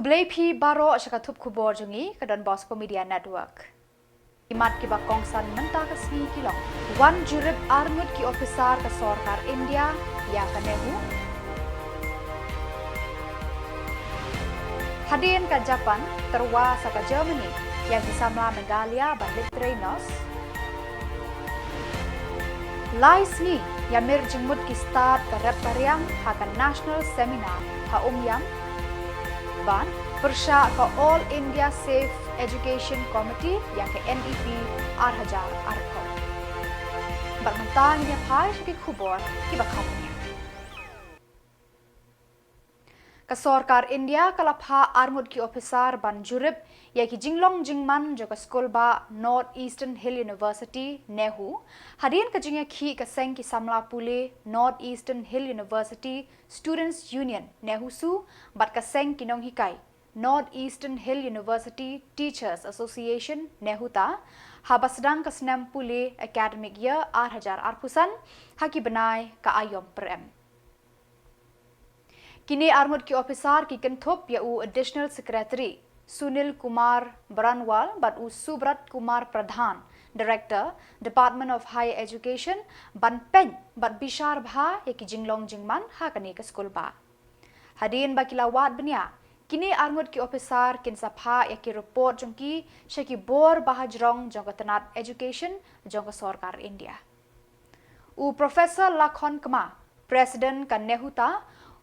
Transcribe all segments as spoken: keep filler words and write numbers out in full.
Khublei phi baroh sha ka thup khubor jong ngi ka Don Bosco Media Network. Ki mat kiba kongsan mynta ka sngi ki long: Wan jurip arngut ki ophisar ka sorkar India ïa ka NEHU. Hadien ka Japan tyrwa sa ka Germany ïa ki samla Meghalaya ban leit trei nurse. Lai sngi ïamir jingmut ki stad ka rep ka riang ha ka National Seminar ha Umiam. Bad pyrshah ka All India Safe Education Committee ïa ka NEP ar hajar arphew. Bad mynta ngin ïa phai sha ki khubor kiba kham bniah. Ka sorkar India ka la phah arngut ki ophisar ban jurip ïa ki jinglong jingman jong ka skulbah North Eastern Hill University, NEHU, hadien ka jingïakhih ka seng ki samla pule North Eastern Hill University Students Union, NEHUSU, bad ka seng ki nonghikai North Eastern Hill University Teachers Association, NEHUTA, haba sdang ka snem pule academic year ar hajar arphew san ha ki bnai ka Aïom Pyrem. Kine arngut ki ophisar ki kynthup ïa u Additional Secretary Sunil Kumar Baranwal bad u Subrat Kumar Pradhan, Director, Department of Higher Education, ban peit bad bishar bha ïa ki jinglong jingman ha kane ka skulbah. Hadien ba ki la wad bniah, kine arngut ki ophisar kin sa phah ïa ki report jong ki sha ki bor bahajrong jong ka tnat education jong ka sorkar India. U Professor Lakhon Kma, President ka NEHUTA,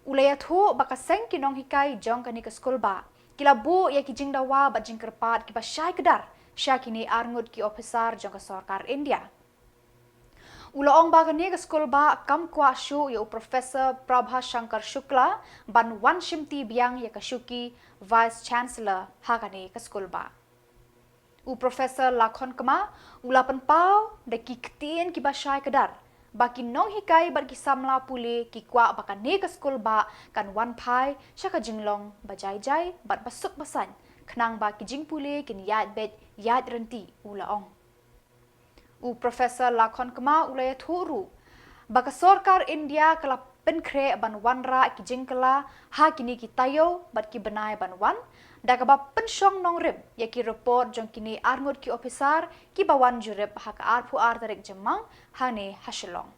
u la ïathuh ba ka seng ki nonghikai jong kane ka skulbah ki la buh ïa ki jingdawa bad jingkyrpad kiba shai kdar sha kine arngut ki ophisar jong ka sorkar India. U la ong ba kane ka skulbah kam kwah shuh ïa u Professor Prabha Shankar Shukla ban wan shimti biang ïa ka shuki Vice Chancellor ha kane ka skulbah. U Professor Lakhon Kma u la pynpaw da ki ktien kiba shai kdar ba ki nonghikai bad ki samla pule ki kwah ba kane ka skulbah kan wan phai sha ka jinglong ba jai jai bad ba suk ba saiñ, khnang ba ki jingpule kin ïaid beit ïaid rynti, u la ong. U Professor Lakhon Kma u la ïathuh ruh ba ka sorkar India ka la pynkhreh ban wanrah ki jingkylla ha kine ki taïew bad ki bnai ban wan, da kaba pynshong nongrim ïa ki report jong kine arngut ki ophisar kiba wan jurip ha ka arphew ar tarik Jymmang hangne ha Shillong.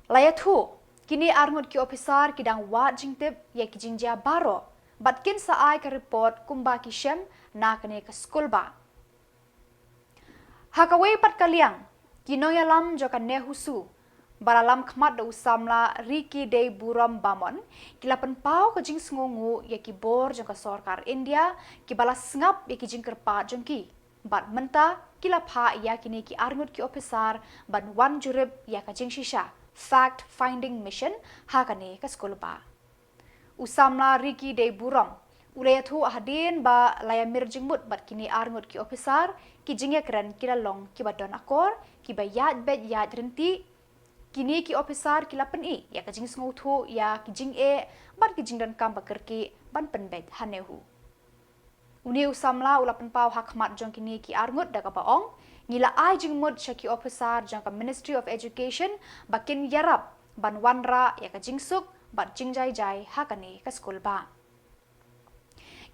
La ïathuh, kine arngut ki ophisar ki dang wad jingtip ïa ki jingjia baroh bad kin sa ai ka report kumba ki shem na kane ka skulbah. Ha kawei pat ka liang, ki nongïalam jong ka NEHUSU, ba la lam khmat da u samla Ricky Deiburom Bamon, ki la pynpaw ka jingsngewnguh ïa ki bor jong ka sorkar India kiba la sngap ïa ki jingkyrpad jong ki. Bad mynta ki la phah ïa kine ki arngut ki ophisar ban wan jurip ïa ka jingshisha, fact finding mission, ha kane ka skulbah. U samla Ricky Deiburom u la ïathuh hadien ba la ïamir jingmut bad kine arngut ki ophisar, ki jingïakren ki la long kiba don akor, kiba ïaid beit ïaid rynti. Kine ki ophisar ki la pyni ïa ka jingsngewthuh ïa ki jingeh bad ki jingdonkam ba kyrkieh ban pynbeit ha NEHU. Une u samla u la pynpaw ha khmat jong kine ki arngut da kaba ong, ngi la ai jingmut sha ki ophisar jong ka Ministry of Education ba kin ïarap ban wanrah ïa ka jingsuk bad jingjai jai ha kane ka skulbah.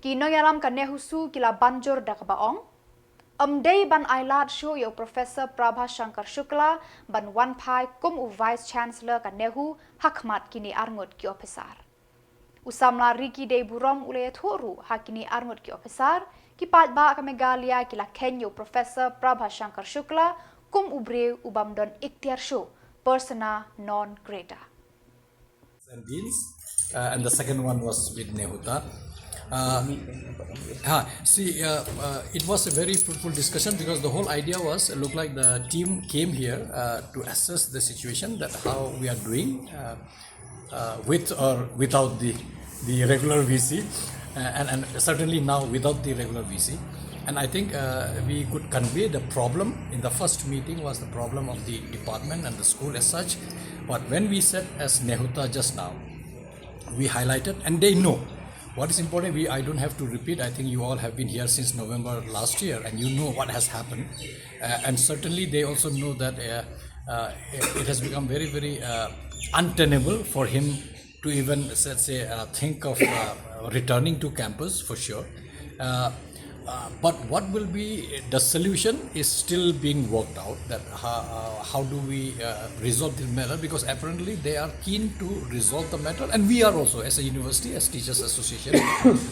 Ki nongïalam ka NEHUSU ki la ban jur da kaba ong, ym dei ban ailad shuh ïa u Professor Prabha Shankar Shukla ban wan phai kum u Vice Chancellor ka NEHU ha khmat kine arngut ki ophisar. U samla Ricky Deiburom u la ïathuh ruh ha kine arngut ki ophisar, ki paidbah ka Meghalaya ki la kheiñ ïa u Professor Prabha Shankar Shukla kum u briew u bym don iktiar shuh, persona non grata. And Deans, uh, and the second one was with NEHUTA. Uh, ha, see, uh, uh, it was a very fruitful discussion because the whole idea was, uh, look like the team came here, uh, to assess the situation, that how we are doing, uh, uh, with or without the, the regular V C, uh, and, and certainly now without the regular V C. And I think, uh, we could convey the problem in the first meeting was the problem of the department and the school as such. But when we said as NEHUTA just now, we highlighted, and they know. What is important, we, I don't have to repeat. I think you all have been here since November last year, and you know what has happened. Uh, and certainly, they also know that, uh, uh, it has become very, very, uh, untenable for him to even, let's say, uh, think of uh, returning to campus for sure. Uh, uh, but what will be the solution is still being worked out. That how, uh, how do we uh, resolve this matter? Because apparently they are keen to resolve the matter, and we are also, as a university, as Teachers Association,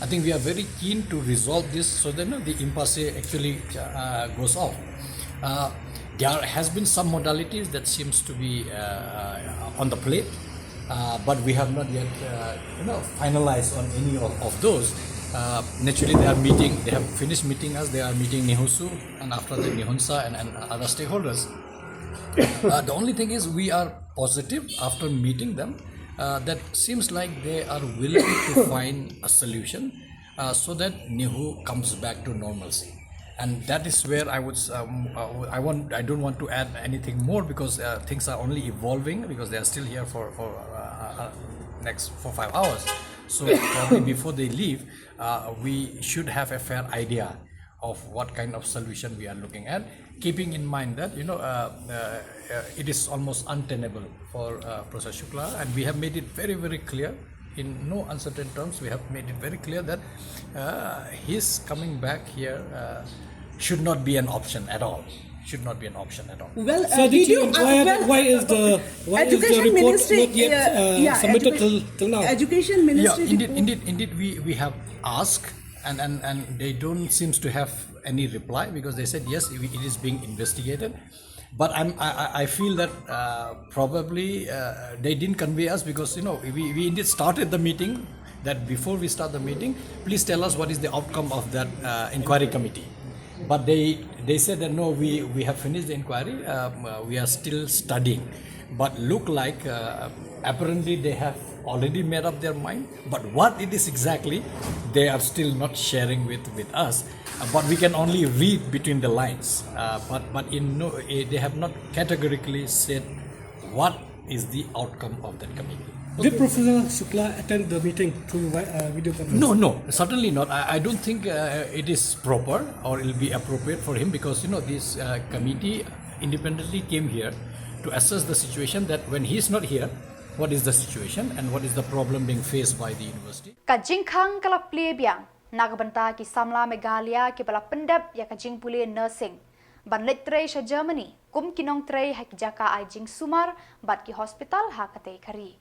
I think we are very keen to resolve this so that, you know, the impasse actually uh, goes off. Uh, there has been some modalities that seems to be uh, on the plate, uh, but we have not yet, uh, you know, finalized on any of, of those. Uh, naturally, they are meeting. They have finished meeting us. They are meeting NEHUSU, and after that, NEHUNSA and, and other stakeholders. Uh, the only thing is, we are positive after meeting them. Uh, that seems like they are willing to find a solution uh, so that NEHU comes back to normalcy. And that is where I would, um, uh, I want, I don't want to add anything more because uh, things are only evolving because they are still here for, for uh, uh, uh, next four, five hours. So probably before they leave, uh, we should have a fair idea of what kind of solution we are looking at, keeping in mind that, you know, uh, uh, uh, it is almost untenable for uh, Professor Shukla, and we have made it very, very clear in no uncertain terms. We have made it very clear that uh, his coming back here uh, should not be an option at all. Should not be an option at all. Well, uh, so did you inquire uh, well, why is the why is the report ministry, not yet uh, yeah, submitted till, till now? Education ministry. Yeah, indeed, report. Indeed, indeed, we we have asked, and, and and they don't seems to have any reply because they said yes, it is being investigated. But I'm, I, I feel that uh, probably uh, they didn't convey us because, you know, we, we indeed started the meeting, that before we start the meeting, please tell us what is the outcome of that uh, inquiry committee. But they, they said that no, we, we have finished the inquiry, um, uh, we are still studying. But look like uh, apparently they have already made up their mind, but what it is exactly, they are still not sharing with, with us. Uh, but we can only read between the lines. Uh, but but in no, eh, they have not categorically said what is the outcome of that committee. Did Professor Shukla attend the meeting through uh, video conference? No, no, certainly not. I, I don't think uh, it is proper or it will be appropriate for him because, you know, this uh, committee independently came here to assess the situation, that when he is not here, what is the situation and what is the problem being faced by the university. Ka jingkhang ka la plie biang na ka bynta ki samla Meghalaya kiba la pyndep ïa ka jingpule nursing ban leit trei sha Germany kum ki nongtrei ha ki jaka ai jingsumar bad ki hospital ha katei ka ri.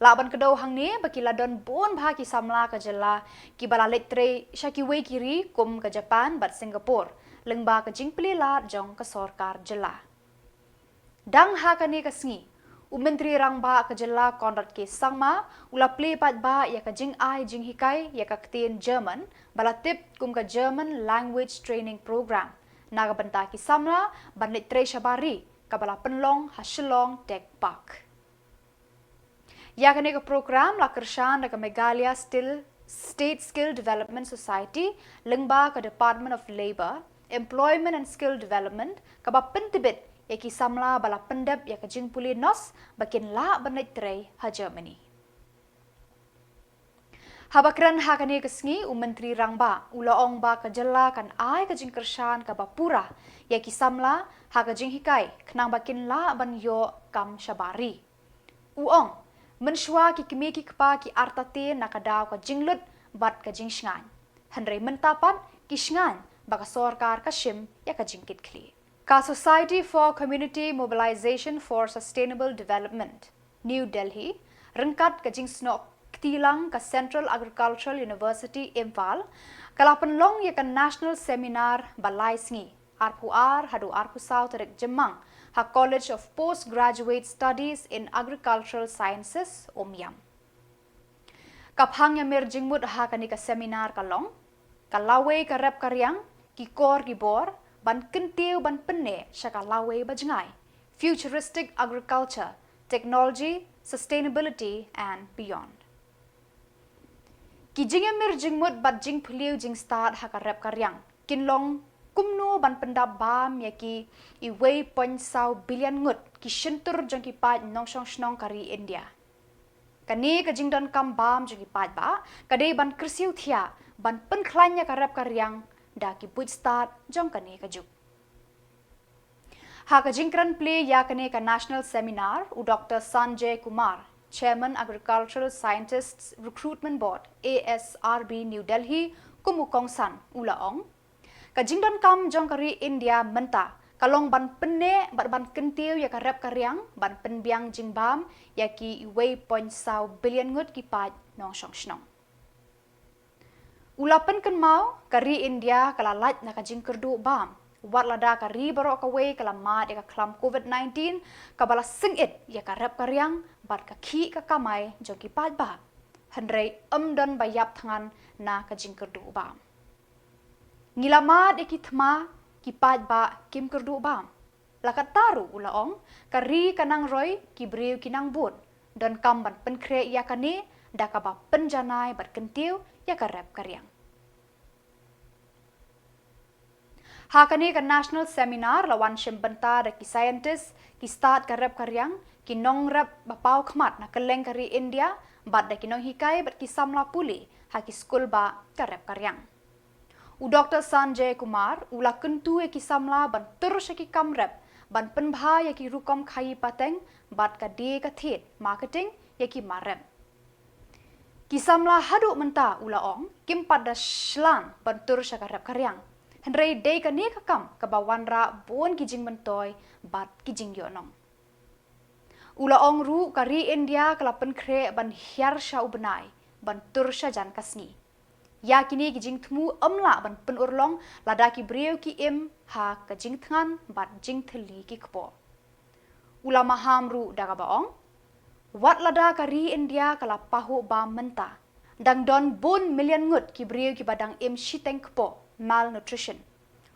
Lah ban kdew hangne ba ki la don bun bha ki samla ka jylla kiba la leit trei sha kiwei ki ri kum ka Japan bad Singapore lyngba ka jingplie lad jong ka sorkar jylla. Dang ha kane ka sngi, u Myntri Rangbah ka jylla Conrad K Sangma u la plie paidbah ïa ka jingai jinghikai ïa ka ktien German ba la tip kum ka German Language Training Programme na ka bynta ki samla ban leit trei shabar ri kaba la pynlong ha Shillong Tech Park. Ïa kane ka program la kyrshan da ka Meghalaya State Skill Development Society lyngba ka Department of Labour, Employment and Skill Development kaba pyntbit ïa ki samla ba la pyndep ïa ka jingpule nurse ba kin lah ban leit trei ha Germany. Haba kren ha kane ka sngi, u Myntri Rangbah u la ong ba ka jylla kan ai ka jingkyrshan kaba pura ïa ki samla ha ka jinghikai khnang ba kin lah ban ïoh kam shabar ri. U ong, mynshuwa ki kmie ki kpa ki artatien na ka daw ka jinglut bad ka jingshngaiñ. Hynrei mynta pat ki shngaiñ ba ka sorkar ka shim ïa ka jingkitkhlieh. Ka Society for Community Mobilization for Sustainable Development, New Delhi, ryngkat ka jingsnoh kti lang ka Central Agricultural University Imphal, ka la pynlong ïa ka National Seminar ba lai sngi, arphew ar haduh arphew saw tarik Jymmang ha College of Postgraduate Studies in Agricultural Sciences, Umiam. Ka phang ïa mir jingmut ha kane ka seminar ka long, ka lawei ka rep ka riang, ki kor ki bor ban kyntiew ban pynneh sha ka lawei ba jngai, futuristic agriculture, technology, sustainability and beyond. Ki jingïamir jingmut bad jingpylliew jingstad ha ka rep ka riang kin long kumno ban pyndap bam ïa ki iwei point saw billion ngut ki shyntur jong ki paid nongshong shnong ka ri India. Kane ka jingdonkam bam jong ki paidbah ka dei ban kyrsiew thiah ban pynkhlaiñ ïa ka rep ka riang da ki buit stad jong kane ka juk. Ha ka jingkren plie ïa kane ka National Seminar, u Doctor Sanjay Kumar, Chairman Agricultural Scientists Recruitment Board, A S R B, New Delhi, kum u kongsan, u la ong: Ka jingdonkam jong ka ri India mynta ka long ban pynneh bad ban kyntiew ïa ka rep ka riang, ban pynbiang jingbam ïa ki wei point saw billion ngut ki paid nongshong shnong. U la pynkynmaw, ka ri India ka la lait na ka jingkyrduh bam, wat lada ka ri baroh kawei ka la mad ïa ka khlam covid nineteen, kaba la sngewit ïa ka rep ka riang bad ka khih ka kamai jong ki paidbah. Hynrei ym don ba ïap thngan na ka jingkyrduh bam. Ngi la mad ïa ki thma, ki paidbah kim kyrduh bam. La katta ruh, u la ong, ka ri ka nang roi, ki briew ki nang bud. Donkam ban pynkhreh ïa kane da kaba pynjanai bad kyntiew ïa ka rep ka riang. Ha kane ka national seminar la wan shim bynta da ki scientist, ki stad ka rep ka riang, ki nongrep ba paw khmat na kylleng ka ri India, bad da ki nonghikai bad ki samla pule ha ki skul ba ka rep ka riang. U Doktor Sanjay Kumar u la kyntu ïa ki samla ban tur sha ki kam rep, ban pynbha ïa ki rukom khaïi pateng bad ka die ka thied, marketing, ïa ki mar rep. Ki samla haduh mynta, u la ong, kim pat da shlan ban tur sha ka rep ka riang. Hynrei dei kane ka kam kaba wanrah bun ki jingmyntoi bad ki jingïohnong. U la ong ruh, ka ri India ka la pynkhreh ban hiar sha u bnai, ban tur sha jan ka sngi. Ïa kine ki jingthmu ym lah ban pynurlong lada ki briew ki im ha ka jingthngan bad jingthylli ki kpoh. U la maham ruh da kaba ong: Wat lada ka ri India ka la pahuh bam mynta, dang don bun million ngut ki briew kiba dang im shiteng kpoh, malnutrition.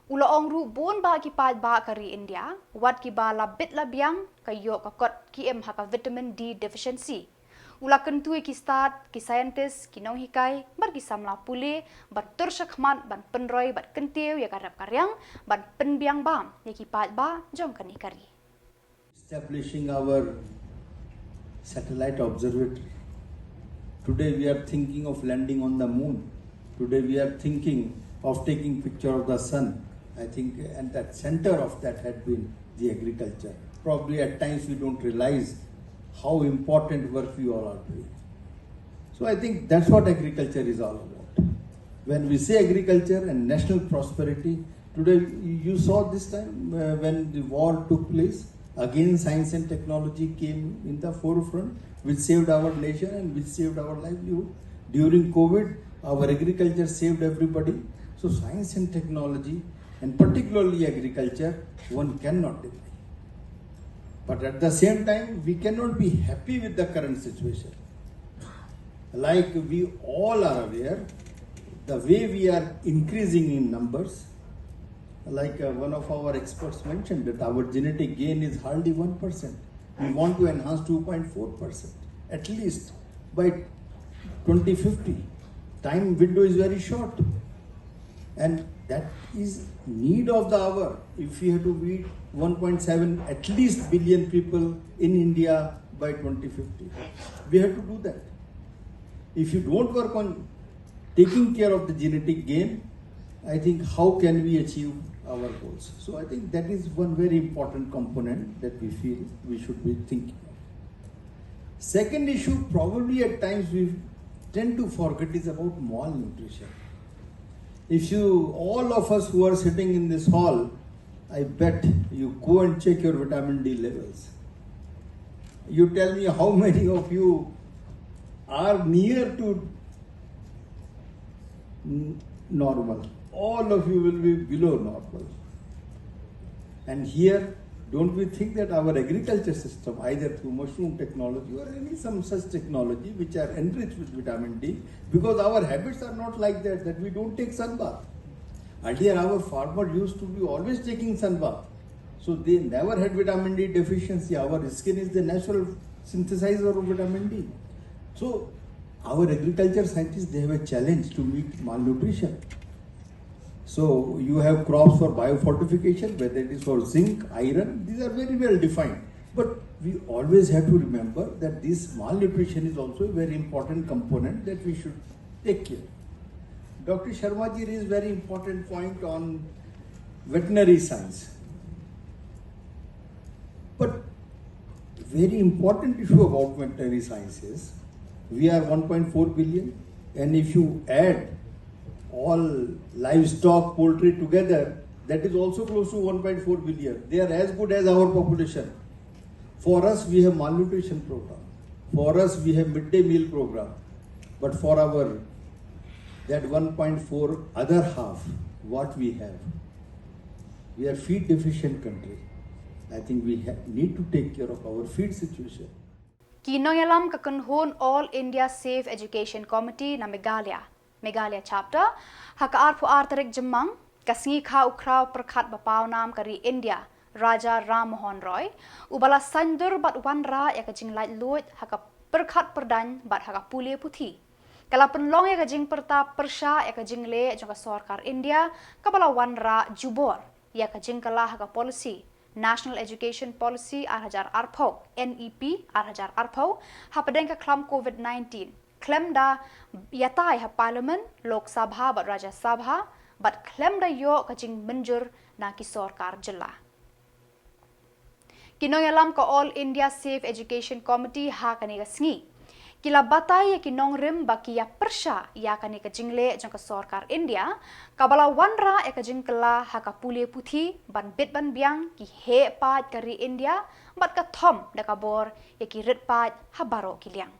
U la ong ruh, bun bah ki paidbah ka ri India, wat kiba la bit la biang, ka ïoh ka kot ki im ha ka vitamin D deficiency. U la kyntu ïa ki stad, ki scientist, ki nonghikai bad ki samla pule ban tur shakhmat ban pynroi bad kyntiew ïa ka rep ka riang, ban pynbiang bam ïa ki paidbah jong kane ka ri. Establishing our satellite observatory. Today we are thinking of landing on the moon. Today we are thinking of taking picture of the sun. I think, and that center of that had been the agriculture. Probably at times we don't realize how important work we all are doing. So I think that's what agriculture is all about. When we say agriculture and national prosperity, today you saw this time, uh, when the war took place, again science and technology came in the forefront, which saved our nation and which saved our livelihood. During covid, our agriculture saved everybody. So science and technology, and particularly agriculture, one cannot deny. But at the same time, we cannot be happy with the current situation. Like we all are aware, the way we are increasing in numbers, like, uh, one of our experts mentioned, that our genetic gain is hardly one percent. We want to enhance two point four percent, at least by twenty fifty. Time window is very short. And that is need of the hour. If we have to feed one point seven at least billion people in India by twenty fifty, we have to do that. If you don't work on taking care of the genetic gain, I think how can we achieve our goals? So I think that is one very important component that we feel we should be thinking of. Second issue, probably at times we tend to forget, is about malnutrition. If you, all of us who are sitting in this hall, I bet you go and check your vitamin D levels. You tell me how many of you are near to n-, normal. All of you will be below normal. And here, don't we think that our agriculture system, either through mushroom technology or any some such technology which are enriched with vitamin D, because our habits are not like that, that we don't take sun bath. Earlier, our farmer used to be always taking sun bath. So they never had vitamin D deficiency. Our skin is the natural synthesizer of vitamin D. So our agriculture scientists, they have a challenge to meet malnutrition. So you have crops for biofortification, whether it is for zinc, iron, these are very well defined. But we always have to remember that this malnutrition is also a very important component that we should take care. Doctor Sharma ji raised very important point on veterinary science. But Very important issue about veterinary sciences. We are one point four billion, and if you add all livestock, poultry together, that is also close to one point four billion. They are as good as our population. For us, we have malnutrition program. For us, we have midday meal program. But for our that one point four other half, what we have, we are feed deficient country. I think we ha- need to take care of our feed situation. Ki nongïalam ka kynhun All India Safe Education Committee na Meghalaya, Meghalaya Chapter, ha ka arphew ar tarik Jymmang, ka sngi kha u khraw pyrkhat ba pawnam ka ri India, Raja Ram Mohan Roy, uba la saiñdur bad wanrah ïa ka jinglaitluid ha ka pyrkhat pyrdaiñ bad ha ka pule puthi, ka la pynlong ïa ka jingpyrta pyrshah ïa ka jingleh jong ka sorkar India, kaba la wanrah jubor ïa ka jingkylla ha ka policy National Education Policy ar hajar arphew, N E P ar hajar arphew, hapdeng ka khlam COVID nineteen, khlem da ïatai ha Parliament, Lok Sabha bad Rajya Sabha, bad khlem da ïoh ka jingmynjur na ki sorkar jylla. Ki nongïalam ka All India Safe Education Committee ha kane ka sngi ki la batai ïa ki nongrim ba ki ïa pyrshah ïa kane ka jingleh jong ka sorkar India, kaba la wanrah ïa ka jingkylla ha ka pule puthi ban bit ban biang ki heh paid ka ri India bad ka thom da ka bor ïa ki rit paid ha baroh ki liang.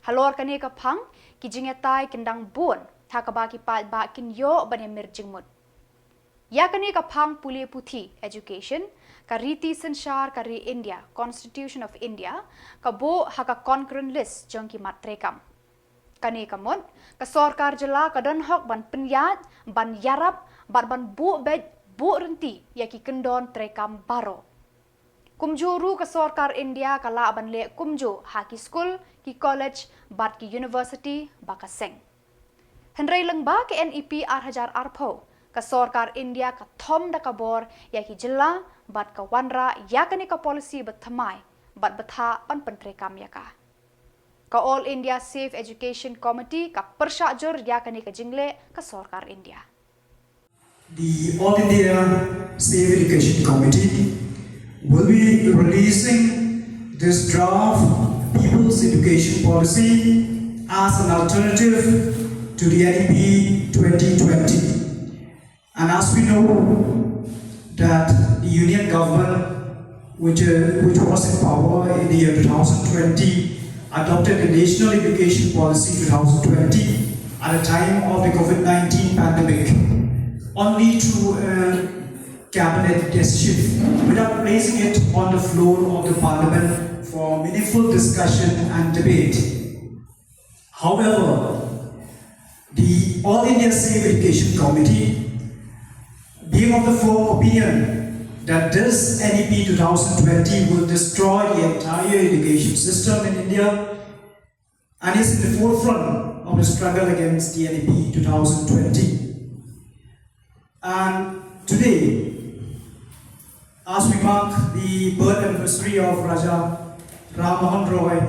Halor kane ka phang, ki jingïatai kin dang bun, ha kaba ki paidbah kin ïoh ban ïamir jingmut. Ïa kane ka phang pule puthi, education, ka riti synshar ka ri India, Constitution of India, ka buh ha ka concurrent list jong ki mat treikam. Kane ka mut, ka sorkar jylla ka don hok ban pynïaid, ban ïarap, bad ban buh beit, buh rynti ïa ki kyndon treikam baroh. Kumjuh ruh ka sorkar India ka lah ban leh kumjuh ha ki skul, ki college bad ki university ba ka seng. Hynrei lyngba ka N E P ar hajar arphew, ka sorkar India ka thom da ka bor ïa ki jylla bad ka wanrah ïa kane ka policy ba thymmai bad ba thah ban pyntreikam ïa ka. Ka All India Safe Education Committee ka pyrshah jur ïa kane ka jingleh ka sorkar India. The All India Safe Education Committee will be releasing this draft People's Education Policy as an alternative to the N E P twenty twenty. And as we know that the Union Government which, uh, which was in power in the year two thousand twenty, adopted the National Education Policy two thousand twenty at a time of the COVID nineteen pandemic, only through a cabinet decision, without placing it on the floor of the parliament for meaningful discussion and debate. However, the All India Safe Education Committee, being of the firm opinion that this N E P two thousand twenty will destroy the entire education system in India and is in the forefront of the struggle against the N E P two thousand twenty. And today, as we mark the birth anniversary of Raja Ram Mohan Roy,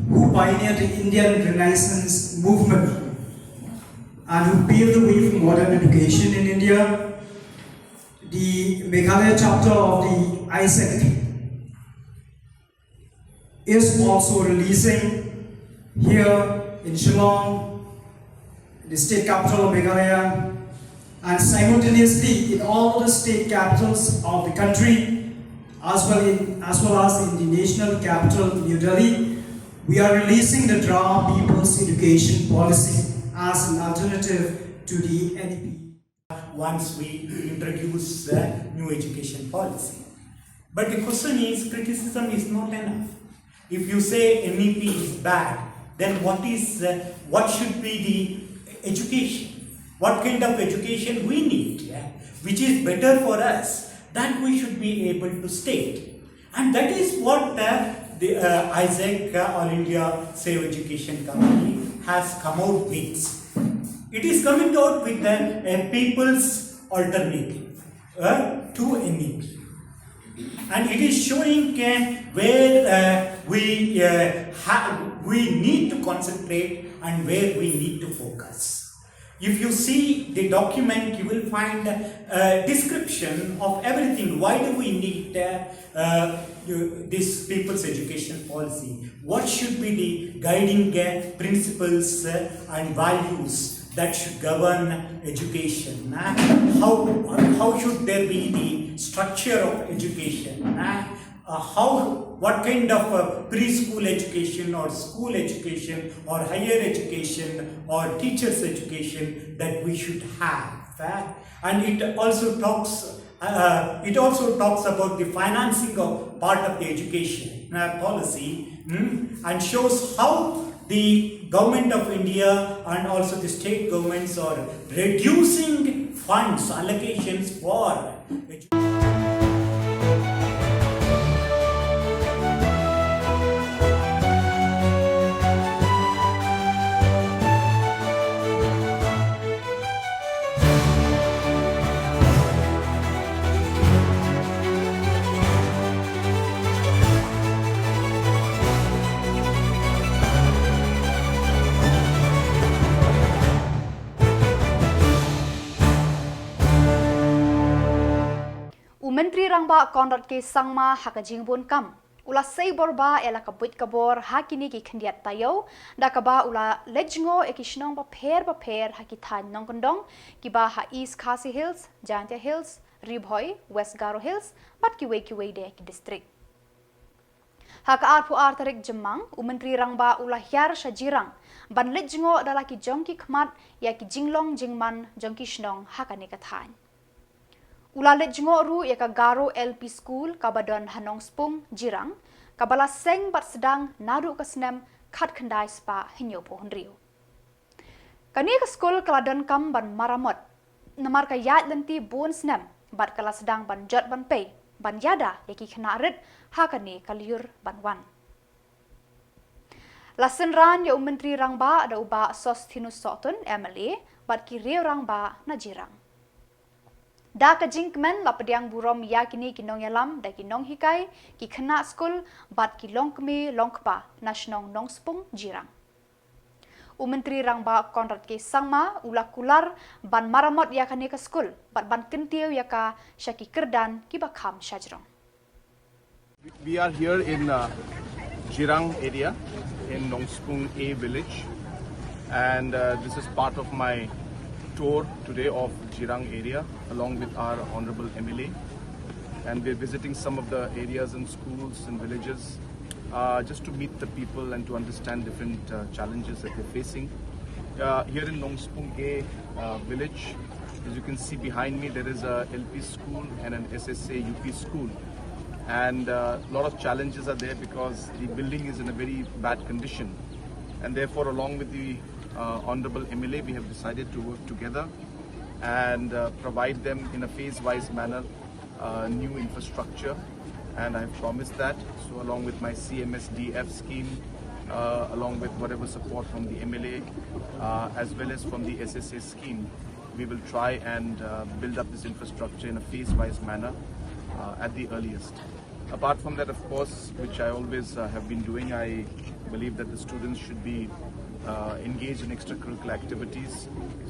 who pioneered the Indian Renaissance movement and who paved the way for modern education in India, the Meghalaya chapter of the AIESEC is also releasing here in Shillong, the state capital of Meghalaya, and simultaneously in all the state capitals of the country, as well, in, as well as in the national capital, New Delhi, we are releasing the draft People's Education Policy as an alternative to the N E P. Once we introduce the new education policy. But the question is, criticism is not enough. If you say N E P is bad, then what is, uh, what should be the education? What kind of education we need, yeah? Which is better for us, that we should be able to state. And that is what, uh, the, uh, AIESEC, uh, All India Safe Education Committee has come out with. It is coming out with a, a people's alternative, uh, to N E P. And it is showing, uh, where, uh, we, uh, ha- we need to concentrate and where we need to focus. If you see the document, you will find a description of everything. Why do we need uh, uh, you- this people's education policy? What should be the guiding uh, principles uh, and values that should govern education? Uh, how, how should there be the structure of education? Uh, uh, how, what kind of uh, preschool education or school education or higher education or teachers education that we should have? Uh, and it also talks uh, it also talks about the financing of part of the education uh, policy, mm, and shows how the government of India and also the state governments are reducing funds allocations for U Myntri Rangbah Conrad K Sangma ha ka jingbun kam u la sei bor ba ïa la ka buit ka bor ha kine ki khyndiat taïew, da kaba u la leit jngoh ïa ki shnong bapher bapher ha ki thaiñ nongkyndong kiba ha East Khasi Hills, Jaintia Hills, Ri Bhoi, West Garo Hills bad kiwei kiwei de ki district. Ha ka arphew ar tarik Jymmang, u Myntri Rangbah u la hiar sha Jirang ban leit jngoh da la ki jong ki khmat ïa ki jinglong jingman jong ki shnong ha kane ka thaiñ. U la leit jngoh ruh ïa ka Garo L P School kaba don ha Nongspung, Jirang, kaba la seng bad sdang naduh ka snem khatkhyndai spah hynñiewphew hynriew. Kane ka skul ka la donkam ban maramot namar ka ïaid lynti bun snem bad ka la sdang ban jot ban pei ban ïada ïa ki khynnah rit ha kane ka lyiur ban wan. La synran ïa u Myntri Rangbah da u Bah Sosthenes Sohtun, M L A, bad ki riew rangbah na Jirang. Da ka jingkmen la pdiang burom ïa kine ki nongïalam da ki nonghikai, ki khynnah skul bad ki longkmie longkpa na shnong Nongspung, Jirang. U Myntri Rangbah Conrad K Sangma u la kular ban maramot ïa kane ka skul bad ban kyntiew ïa ka sha ki kyrdan kiba kham shajrong. We are here in uh, Jirang area in Nongspung A village, and uh, this is part of my tour today of Jirang area along with our honorable M L A, and we're visiting some of the areas and schools and villages uh, just to meet the people and to understand different uh, challenges that they're facing. Uh, here in Nongspung A uh, village, as you can see behind me, there is a L P school and an S S A U P school. And a lot of challenges are there because the building is in a very bad condition. And therefore, along with the uh, Honorable M L A, we have decided to work together and uh, provide them in a phase-wise manner uh, new infrastructure. And I've promised that. So along with my C M S D F scheme, uh, along with whatever support from the M L A, uh, as well as from the S S A scheme, we will try and uh, build up this infrastructure in a phase-wise manner uh, at the earliest. Apart from that, of course, which I always uh, have been doing, I believe that the students should be uh, engaged in extracurricular activities.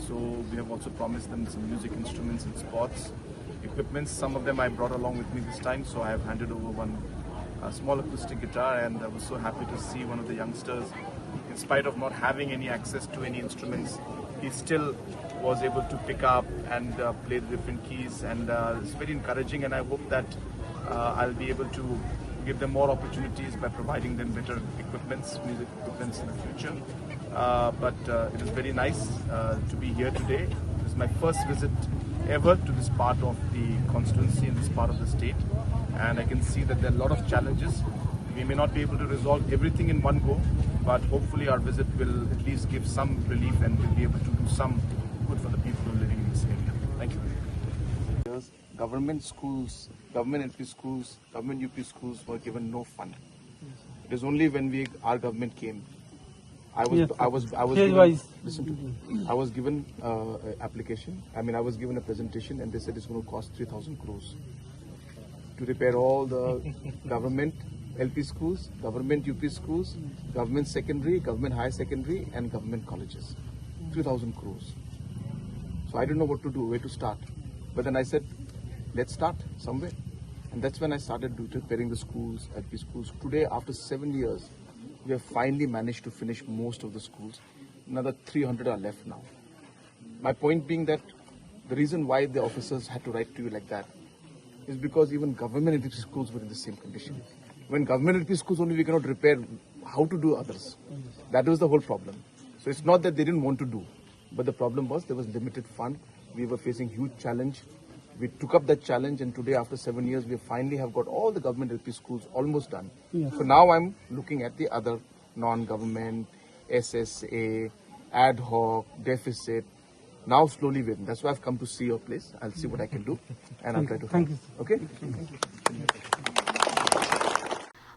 So we have also promised them some music instruments and sports equipments. Some of them I brought along with me this time, so I have handed over one uh, small acoustic guitar, and I was so happy to see one of the youngsters, in spite of not having any access to any instruments, he still was able to pick up and uh, play the different keys, and uh, it's very encouraging, and I hope that uh, I'll be able to give them more opportunities by providing them better equipments, music equipments in the future. Uh, but uh, it is very nice uh, to be here today. This is my first visit ever to this part of the constituency and this part of the state, and I can see that there are a lot of challenges. We may not be able to resolve everything in one go, but hopefully our visit will at least give some relief and we'll be able to do some good for the people who are living in this area. Thank you. Government schools, government L P schools, government U P schools were given no fund. It is only when we, our government came. I was, Yes, I was, I was phase given, wise. Listen to me. I was given uh, an application. I mean, I was given a presentation, and they said it's going to cost three thousand crores to repair all the government L P schools, government U P schools, government secondary, government higher secondary, and government colleges. Three thousand crores. So I don't know what to do, where to start. But then I said, let's start somewhere. And that's when I started do- repairing the schools, L P schools. Today, after seven years, we have finally managed to finish most of the schools. Another three hundred are left now. My point being that the reason why the officers had to write to you like that is because even government L P schools were in the same condition. When government L P schools only, we cannot repair, how to do others? That was the whole problem. So it's not that they didn't want to do, but the problem was there was limited fund. We were facing huge challenge. We took up that challenge, and today, after seven years, we finally have got all the government L P schools almost done. So now I'm looking at the other non-government, S S A, ad hoc, deficit. Now slowly within. That's why I've come to see your place. I'll see what I can do, and I'll try to. Thank you. Okay.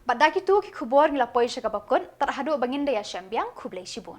Bad da kitu ki khubor ngi la poi sha kaba kut, tad haduh ba ngin da ïashem biang, khublei shibun.